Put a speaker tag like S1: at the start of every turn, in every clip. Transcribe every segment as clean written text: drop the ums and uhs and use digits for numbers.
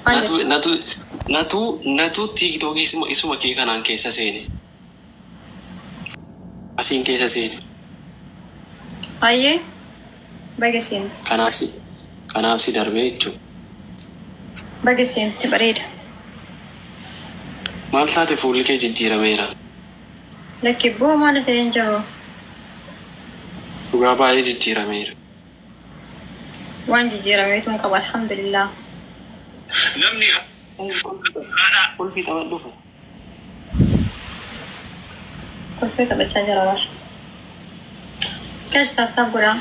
S1: Maal
S2: Natu
S1: jette?
S2: natu natu natu tiiktookii isuma kee kanaan keessa seene. Asiin keessa seene.
S1: Hayyee baga seente.
S2: Kanaaf si darbee jechuudha.
S1: Baga seente bareeda.
S2: Maal taate fuulli kee jijjiirameera.
S1: Lakki boo maal ta'ee hin jiru.
S2: Dhugaa baay'ee jijjiirameera.
S1: Waan jijjiirameetu hin qabu alhamdulillah.
S3: Namni
S2: Qulfii taphadhu.
S1: Kolfee taphachaa jira bar. Keessa tap tap godhaa.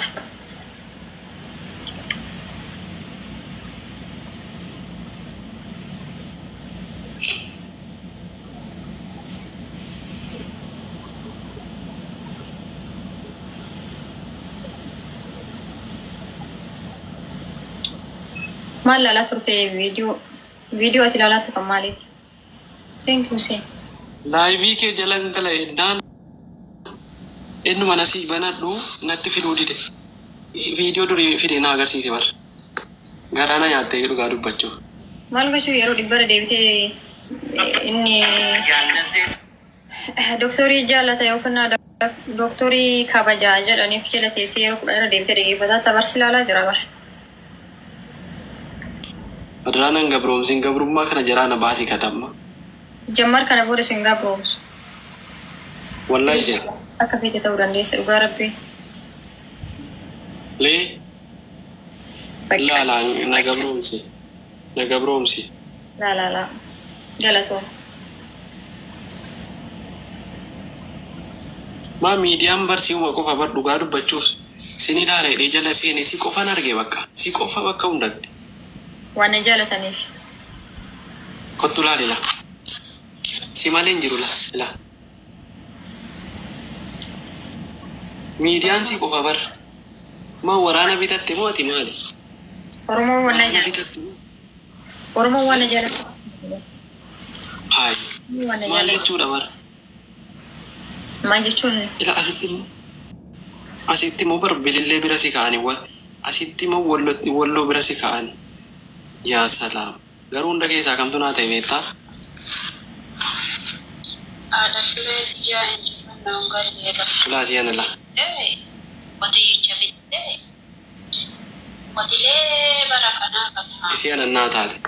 S1: Maal ilaalaa turte viidiyoo viidiyoo ati ilaalaa turte kan maaliiti? Thank you Hussein.
S2: Laayivii kee jalan gala ennaan innuma nasii banadhu natti fiduu dide. Viidiyoo durii fide na agarsiise bar. Garaa na nyaattee dhugaa dubbachuu.
S1: Maal gochuu yeroo dhibbara deebitee inni doktorii jaalata yookiin doktorii kabajaa jedhaniif jala teessee yeroo 10 irra deebitee dhaggeeffataa tabarsi ilaalaa jira bar.
S2: Adaraan an gabroomsin gabrummaa kana jalaa na baasii katamma.
S1: Jammar kana booda sin gabroomsu.
S2: Wallahi jedha.
S1: Akka feete ta'uu dandeessa dhugaa rabbii.
S2: Lee
S1: Bakka.
S2: laa laa na gabroomsi. Na gabroomsi.
S1: Laa laa laa. Galatoom.
S2: Maa miidiyaan barsiisuma qofa bar dhugaa dubbachuuf sin ilaala jedhee jala seene si qofan arge bakka. Si qofa bakka hundatti.
S1: Waan na jaalataniif.
S2: Kottu laali laa. Si malee hin jiru laa laa. Miidiyaan si qofa bar. Maa waraana bitatte moo ati maali?
S1: Oromoon waan na
S2: Waraana
S1: jaalatu.
S2: bitatte moo?
S1: Oromoon waan na jaalatu.
S2: Hayi.
S1: Waan na
S2: Maal
S1: jaalatu.
S2: jechuudha bar?
S1: Maal jechuun
S2: Ila asitti immoo bar bilillee bira si ka'ani asitti immoo walloo bira si ka'ani. Yaa salaam. Garuu hunda keessaa kamtu naa ta'e beektaa?
S4: Haadha shuree biyyaa injifannoon galleera.
S2: Laati ana laa.
S4: Qotiyyicha bittee qotilee bara kanaa kana.
S2: Isii ana naa taate.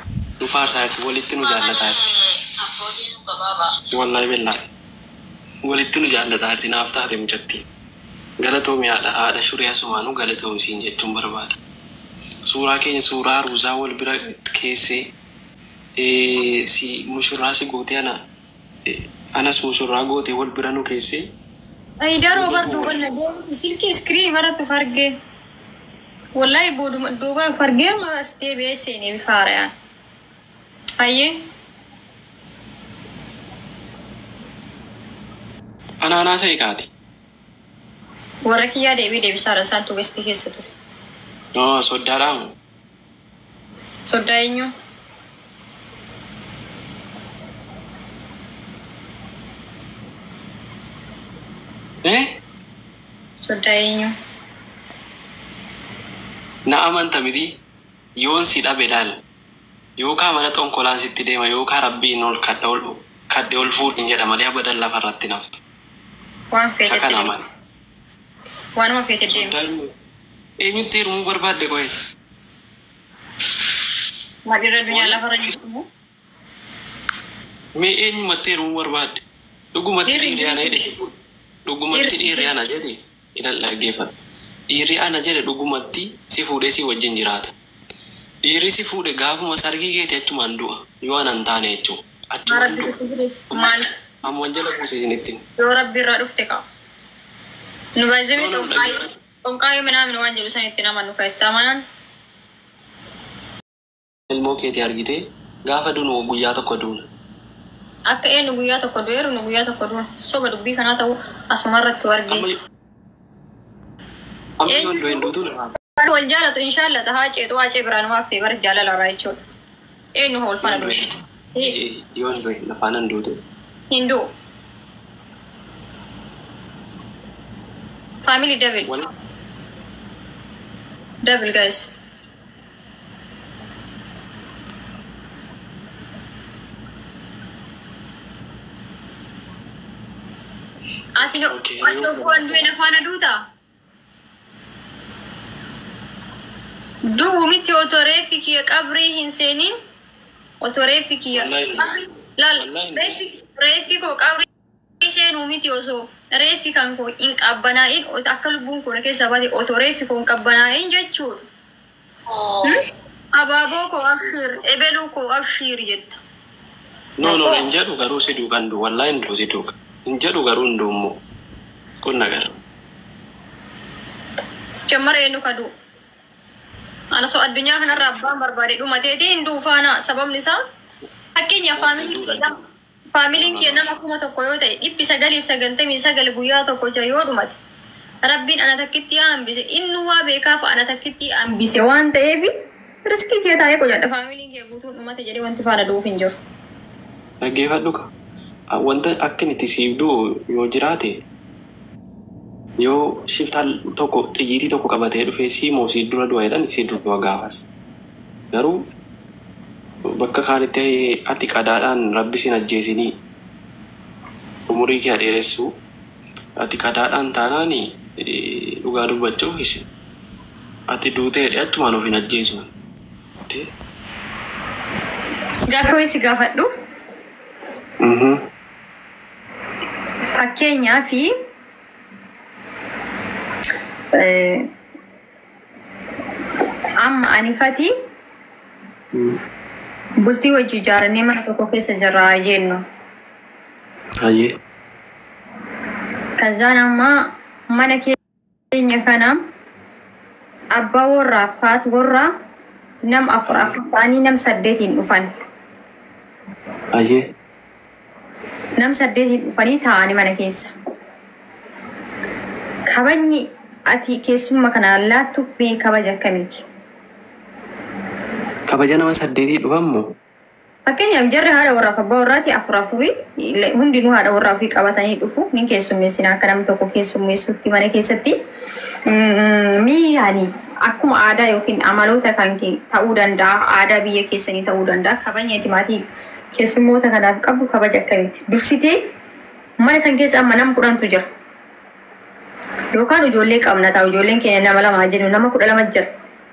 S2: Nu faarsaa jirti walitti nu jaallataa jirti.
S4: Abbootiin nu gabaabaa.
S2: Wallaahi billaahi. Walitti nu jaallataa jirti naaf taate mucattiin. Galatoomi haadha shuree asumaanuu galatoomi siin jechuun barbaada. Suuraa keenya suuraa ruuzaa wal bira keessee si mushurraa si gootee ana anas mushurraa gootee wal bira nu keessee
S1: Ay daroo bar duuba na deemu silkii iskiriinii irratti of argee. Wallahi booduma duuba of argee as deebi'ee seenee bifa haarayaan. Hayyee.
S2: Anaanaa isa hiikaati.
S1: Warra kiyyaa deebii deebisaadha isaan tuuristii keessa ture.
S2: Oo soddaadhaa moo?
S1: Soddaa eenyu?
S2: Eh?
S1: Soddaa eenyu?
S2: Na amanta miti yoon si dhabe laal. Yookaan mana xonkolaan sitti deema yookaan rabbiin ol kadha ol kadhe ol fuudhin jedha malee abadan lafarratti naftu.
S1: Waan
S2: Isa
S1: feetetti
S2: kana
S1: deemi.
S2: amana.
S1: Waanuma feete deemi.
S2: Soddaa eenyu? Eenyutti heerumuu barbaadde qoye?
S1: Maal irra addunyaa lafarra jirtu moo?
S2: Mee eenyumatti heerumuu barbaadde? Dhugumatti
S1: Dhiirri
S2: dhiirri ana jedhe si fuudha. Dhugumatti
S1: Dhiirri
S2: dhiirri ana jedhe ilal dhaggeeffadhu. Dhiirri ana jedhe dhugumatti si fuudhee si wajjin jiraata. Dhiirri si fuudhe gaafuma sargii keeti achumaan du'a. Yoo ana hin taane jechuudha.
S1: Maa
S2: Achumaan
S1: rabbi
S2: du'a.
S1: sitti fide maal
S2: Amman jala buuse isinitti himu.
S1: yoo rabbi irraa dhufte qaba. Nu baay'ee
S2: Yoo nama dhaggeeffadhu.
S1: xonqaayee minaamin waan jedhu san itti naman nu kan itti amanan.
S2: Ilmoo keetii argitee gaafa duunu guyyaa tokko duuna.
S1: Akka eenyu guyyaa tokko du'eeru nu guyyaa tokko duuna. Soba dubbii kanaa ta'u asuma irratti argee.
S2: Amma yoon du'e hin duutu na.
S1: Wal jaalatu inshaallah tahaa ceetu waa cee biraan maaf ta'e bara jaalala irraa jechuudha. Eenyu hoolfana
S2: Yoon du'e
S1: du'e.
S2: yoon du'e lafaan hin duutu.
S1: Hin du'u. Family devil.
S2: Wal
S1: Devil guys. Ati no, ati obbo du'e na faana duutaa? Du'u miti otoo reeffi kiyya qabrii hin seenin, otoo reeffi kiyya
S2: Wallahi.
S1: Laal
S2: Wallahi.
S1: Reeffi koo qabrii seenuu miti, osoo reeffi kan koo hin qabbanaa'in, akka lubbuun koo na keessaa baate otoo reeffi koo hin qabbanaa'in jechuudha. Abaaboo koo abshiir, ebeluu koo abshiir jetta.
S2: No, hin jedhu garuu si duukaan du'u. Wallahi hin du'u si duuka. Hin jedhu garuu hin du'u immoo. Kun nagar.
S1: Jammara eenyu ka du'u? Ana so addunyaa kanarraa abbaan barbaade dhumateeti hin du'u faana. Sababni isaa, fakkeenyaaf, faamiliin kiyya nama 1000 yoo ta'e, 999 guyyaa tokko jira yoo dhumate, Rabbiin ana takkitti hambise. Inni waa beekaaf ana takkitti hambise waan ta'eef riskii kiyya taa'ee qojadha. Faamiliin kiyya guutuun dhumate jedhee wanti faana du'uuf hin jiru.
S2: Dhaggeeffadhu ka. Wanta akka inni itti siif du'u yoo jiraate, yoo shiftaan tokko xiyyiitii tokko qabatee dhufee sii moo sii dura du'a jedhan, sii dura du'a gaafas. Garuu bakka kaanitti ati qadaadhaan Rabbi sin ajjeesinii, umurii kee dheeressuu, ati qadaadhaan taanaan, dhugaa dubbachuuf ati duutee jedhee achumaan of hin ajjeesu.
S1: Gaaffii wayii si gaafadhu. Fakkeenyaaf, amma ani fati bultii wajji ijaarannee mana tokko keessa jirra jennu.
S2: Hayyee.
S1: Kazaan amma mana keenya kana abbaa warraa, faat warraa nam afur afur ta'anii nam saddeetiin dhufan.
S2: Hayyee.
S1: Nam saddeetiin dhufanii taa'anii mana keessa. Kabajni ati keessummaa kana laattu mee kabaja akkamiiti?
S2: Kabaja nama saddeetii dhufan?
S1: Fakkeenyaaf, jarri haadha warraaf abbaa warraati afur afurii hundinuu haadha warraa ofii qabatanii dhufu ni keessummeessina akka namni tokko keessummeessutti mana keessatti. Mi'aani akkuma aadaa yookiin amaloota kan kee ta'uu danda'a, aadaa biyya keessanii ta'uu danda'a, kabajni ati maatii keessummoota kanaaf qabdu kabaja akkamiiti? Dursitee mana san keessa amma nama 10tu jira. Yookaan ijoollee qabna ta'a, ijoolleen keenya nama lama jennu, nama 12 jira.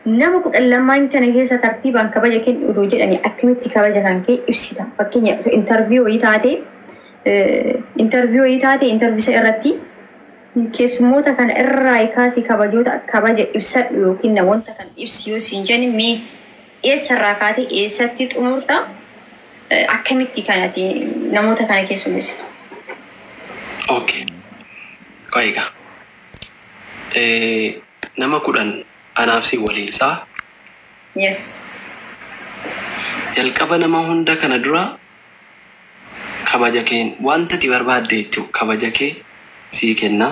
S1: Nama 12n kana keessa tartiibaan kabaja kennu odoo jedhanii, akkamitti kabaja kan kee ibsita? Fakkeenyaaf, interview wayii taate, interview irratti keessummoota kana irraa kaasii kabajoota kabaja ibsadhu yookiin namoota kan ibsi yoo siin jedhan, mee eessarraa kaatee eessatti xumurta? Akkamitti kanati namoota kana keessummeessitu?
S2: Okay. Egaa. Nama 10 anaaf si waliin saa
S1: Yes.
S2: jalqaba nama hunda kana dura kabaja keen wanta ati barbaadde jechuun kabaja kee sii kenna.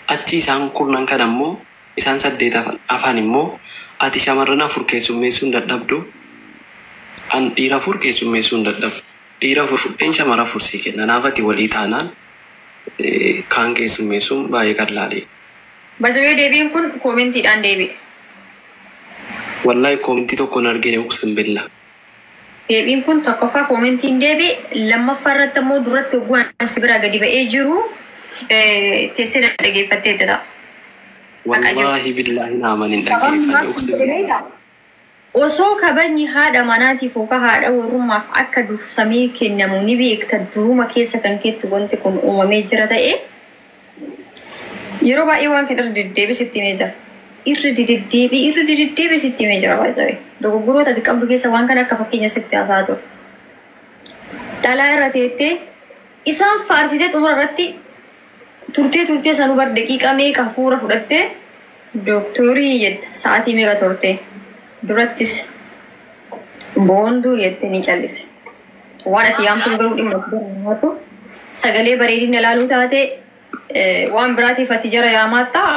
S2: Achi isaan kurnan kana immoo, isaan saddeet afaan immoo, ati shamarran afur keessummeessuu hin dadhabdu. An dhiira afur keessummeessuu hin dadhabu. Dhiira afur fudheen shamara afur sii kenna. Naaf ati walii taanaan kaan keessummeessuun baay'ee qal'aadha.
S1: Basawee, deebiin kun koomentiidhaan deebi'e.
S2: Wallahi koomentii tokko hin argine, uqsin billa.
S1: Deebiin kun tokkoffaa koomentiin deebi'e, lammaffaa irratti immoo duratti hoggaan si biraa gadi ba'ee jiru teessee dhaggeeffattee ta'a.
S2: Wallaahi billaahi naaman hin dhaggeeffanne, uqsin billa.
S1: Osoo kabajni haadha manaatiif yookaan haadha warrummaaf akka dursamee kennamu ni beekta, duruma keessa kan keetti wanti kun uumamee jira ta'e, yeroo baay'ee waan kana irra deddeebi'ee sitti himee jira. Irra deddeebi'ee, irra deddeebi'ee sitti himee jira baay'ee. Dogoggoroota ati qabdu keessa waan kana akka fakkeenya sitti haasaa ture. Dhalaa irra teettee isaan faarsitee xumura irratti turtee turtee sanuu bar daqiiqaa meeqa hafuura fudhattee dooktorii jette, sa'aatii meeqa turte, durattis boonduu jette, ni callise. Waan ati yaamtuun garuu dhimma itti sagalee bareedina ilaaluu taate waan biraatiif ati jara yaamaattaa,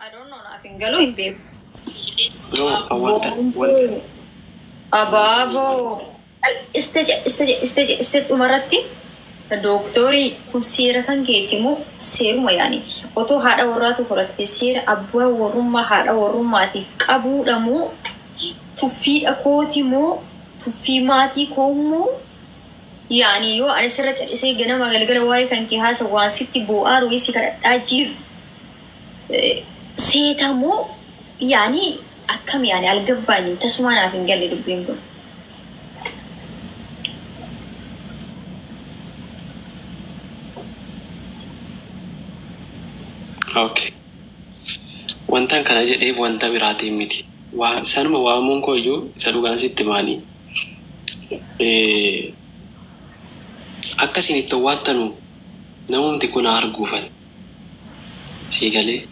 S1: I don't know, naaf hin galuu, hin beeku.
S2: No, wanta
S1: Abaaboo iste dhumarratti dooktorii kun seera kan keeti moo seeruma yaani otoo haadha warraatu horatte seera abbaa warrummaa haadha warrummaatiif qabuudha moo tuffiidha kooti moo tuffii maatii koo moo? Yaani yoo ani sirra callisee ganama galgala waa'ee kan kee haasa waan sitti boo'aaru si kadhadhaa jiru. Seetamoo yaani akkam yaani algabbaanyim tasuma naaf hin galle dubbiin kun.
S2: Okay. Wantan kana jedheef wanta biraatiin miti. Waa sanuma waamuun koo iyyuu isa dhugaan sitti maanii. Akka isin itti owwaattanu namumti kun haa arguufan. Sii galee.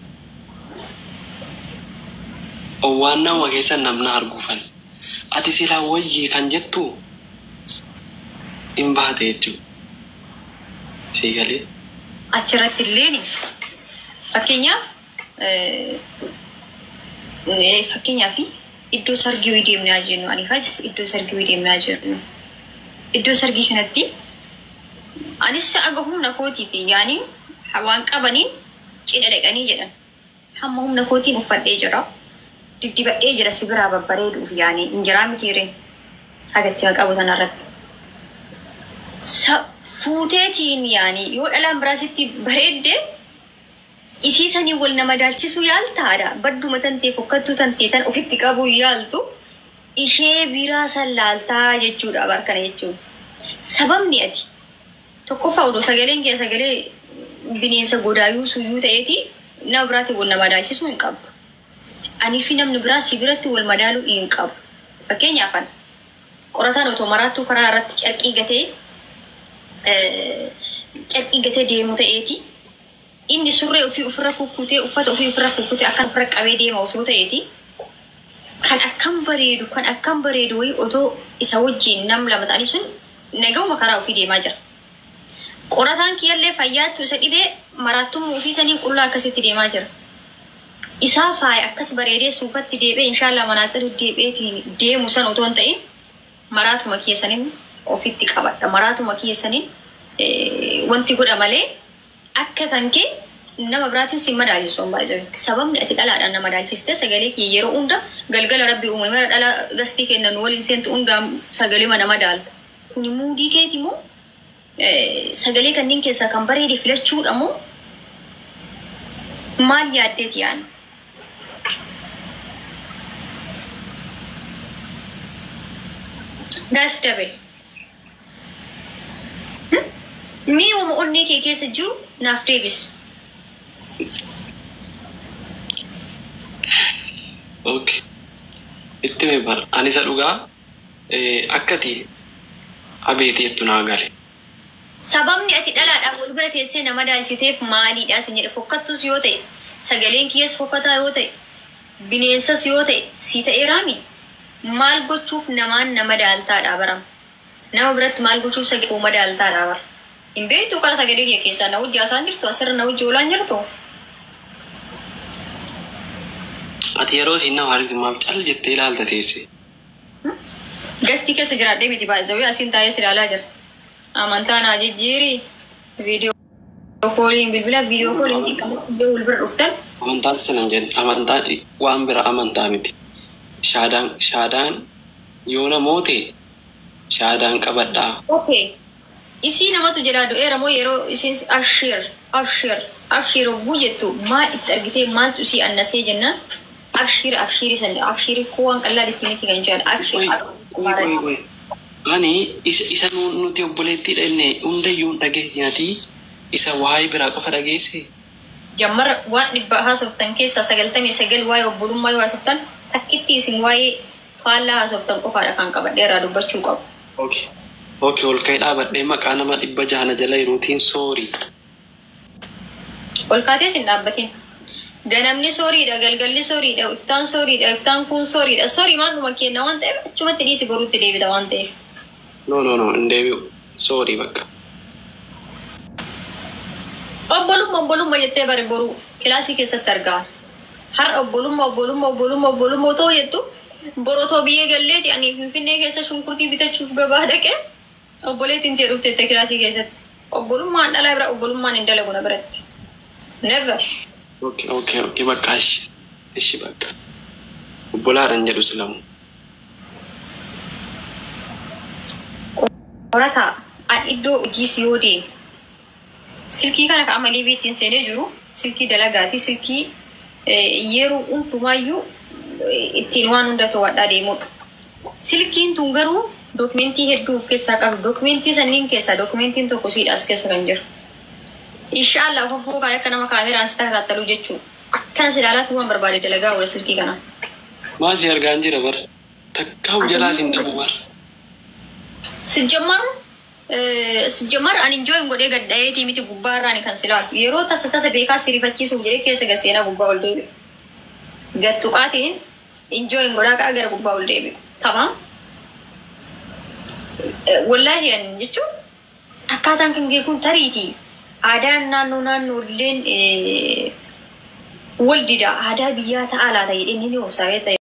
S2: Owwaannauma keessan namna arguufan. Ati silaa wayyii kan jettu hin baate jechuudha. Sii galee.
S1: Achirratti illeen fakkeenyaaf fakkeenyaaf iddoo sargii wayii deemnaa jennu ani faatis iddoo sargii wayii deemnaa jennu. Iddoo sargii kanatti anis aga humna kootiiti yaani waan qabaniin cidha dhaqanii jedhan. Hamma humna kootiin uffadhee jira. Diddibadhee jira si biraa babbareeduuf yaani injiraa mitiiree hagatti qabu tanarratti. Fuuteetiin yaani yoo dhalaan biraa sitti bareedde isii sanii wal nama daalchisuu yaaltaadha. Badduma tantee fokkattuu tantee tan ofitti qabuu yaaltu ishee biraa san laaltaa jechuudha barkana jechuudha. Sababni ati tokkoffaa odoo sagaleen kee sagalee bineensa godaayyuu suyyuu ta'eeti nama biraatti wal nama daalchisuu hin qabdu. Anii fi namni biraa si biratti wal madaaluu hin qabu. Fakkeenyaaf ani qorataan otoo maraattuu karaa irratti carqii gatee deemu ta'eeti inni surree ofii ofirra kukkutee uffata ofii ofirra kukkutee akkan ofirra qabee deema osoo ta'eeti kan akkam bareedu kan akkam bareedu wayii otoo isa wajjin nam lama ta'anii sun nagahuma karaa ofii deemaa jira. Qorataan kiyyallee fayyaattu isa dhibee maraattummaa ofii sanii qullaa akkasitti deemaa jira. Isaa faaya akkas bareedee suufatti deebi'ee inshaallah manaasirri deebi'eetiin deemu san otoo hin ta'in maraatuma keessaniin ofitti qabadha. Maraatuma keessaniin wanti godha malee akka kan kee nama biraatiin si madaalchisu hin baay'isame. Sababni ati dhalaadhaan nama madaalchiste sagalee kee yeroo hunda galgala rabbi uume mara dhala gastii kennan waliin seentu hundaa sagalee mana madaalta. Kuni muudii keeti moo sagalee kanneen keessaa kan bareede filachuudha moo maal yaaddeeti yaani? Guys, double. Mee wama onnee kee keessa jiru naaf deebisu.
S2: Okay. Itti mee bara ani isa dhugaa akkati abeeti jettu naa gale.
S1: Sababni ati dhalaadhaaf wal bira teessee nama daalchiteef maaliidha sin jedhe. Fokkattus yoo ta'e, sagaleen kiyyas fokkataa yoo ta'e, bineensas yoo ta'e, si ta'eeraami. Maal gochuuf namaan nama daaltaadha barama? Nama biratti maal gochuuf sagalee koo madaaltaadha bara? Hin beektu qara sagalee kee keessaa na wajji haasaan jirtu, asirra na wajji oolaan jirtu.
S2: Ati yeroo isiin nama haarisi maaf cal jettee ilaalta teesse?
S1: Gastii keessa jiraadhee miti baay'ee asiin taa'ee si ilaalaa jira. Amantaa naa jijjiiri, viidiyoo kooliin bilbila viidiyoo kooliin xiqqaa wal bira dhuftan.
S2: Amantaan sana hin jenne, amantaa waan bira amantaa miti. Shaadaan yoo namoote shaadaan qabadhaa.
S1: Okay. Isii namatu jedhaa du'eera moo yeroo isiin abshir abshir abshir hogguu jettu maal itti argitee, maaltu isii annasee jennaan abshir abshiri san abshiri koo waan qallaa itti miti kan jedhan abshir.
S2: Qoy qoy qoy. Ani isa nuti obboleettii dhenne hundayyuu hin dhageenyaati isa waa'ee biraa qofa dhageesse.
S1: Jammar waan 100 haasoftan keessaa 99 waa'ee obbolummaa yoo haasoftan, takkitti isin waa'ee faallaa haasoftan qofaadha kan qabadhee irraa dubbachuu qabu.
S2: Okay, ol ka'ee dhaabadhee maqaa nama 600 na jala jiruutiin sorry.
S1: Ol kaatees hin dhaabbatin. Ganamni sorrydha, galgalli sorrydha, iftaan sorrydha, iftaan kun sorrydha. Sorry maaluma kenna waan ta'eef achumatti dhiisi, boruutti deebita waan ta'eef.
S2: No, no, no, hin deebi'u. Sorry bakka.
S1: Obbolummaa obbolummaa jettee bare boruu kilaasii keessatti argaa. Har'a obbolummaa obbolummaa obbolummaa obbolummaa otoo jettu boru otoo biyyee galleeti ani Finfinnee keessa shunkurtii bitachuuf gabaa dhaqee obboleettiin ta'e dhufteette kilaasii keessatti. Obbolummaan dhalaa bira obbolummaan hin dalagu na biratti. Never.
S2: Okay, bakka ishi. Ishi bakka. Obbolaadhaan jedhu silamu.
S1: Qorataa An iddoo hojiis yoo deemu silkii kana ka amalee ittiin seenee jiru silkii dalagaati, silkii yeroo hundumaayyuu ittiin waan hunda to'adhaa deemudha. Silkiin tun garuu dookumentii hedduu of keessaa qabdi. Dookumentii sanniin keessaa dookumentiin tokko siidha as keessa kan jiru. Inshaallah ofofoo kaayee akka nama kaameraan si takkaattaluu jechuudha. Akkana si ilaalaatu waan barbaade dalagaa oola silkii kana.
S2: Maa si argaan jira bar. Takkaa jalaa sin dhabu bar.
S1: Sijjamar ani enjoy godhee gad dha'eetii miti gubbaa irraan kan si ilaalu. Yeroo tasa tasa beekaa si rifachiisuuf jedhee keessa gad seenaa gubbaa ol deebi'u. Gad tuqaatiin enjoy godhaa qa'a gara gubbaa ol deebi'u. Tamam. Wallaahi ani jechuun akkaataan kan kee kun tariitii aadaan naannoo naannoo illeen wal dida, aadaa biyyaa ta'a laata jedhee ni obsa beektaa.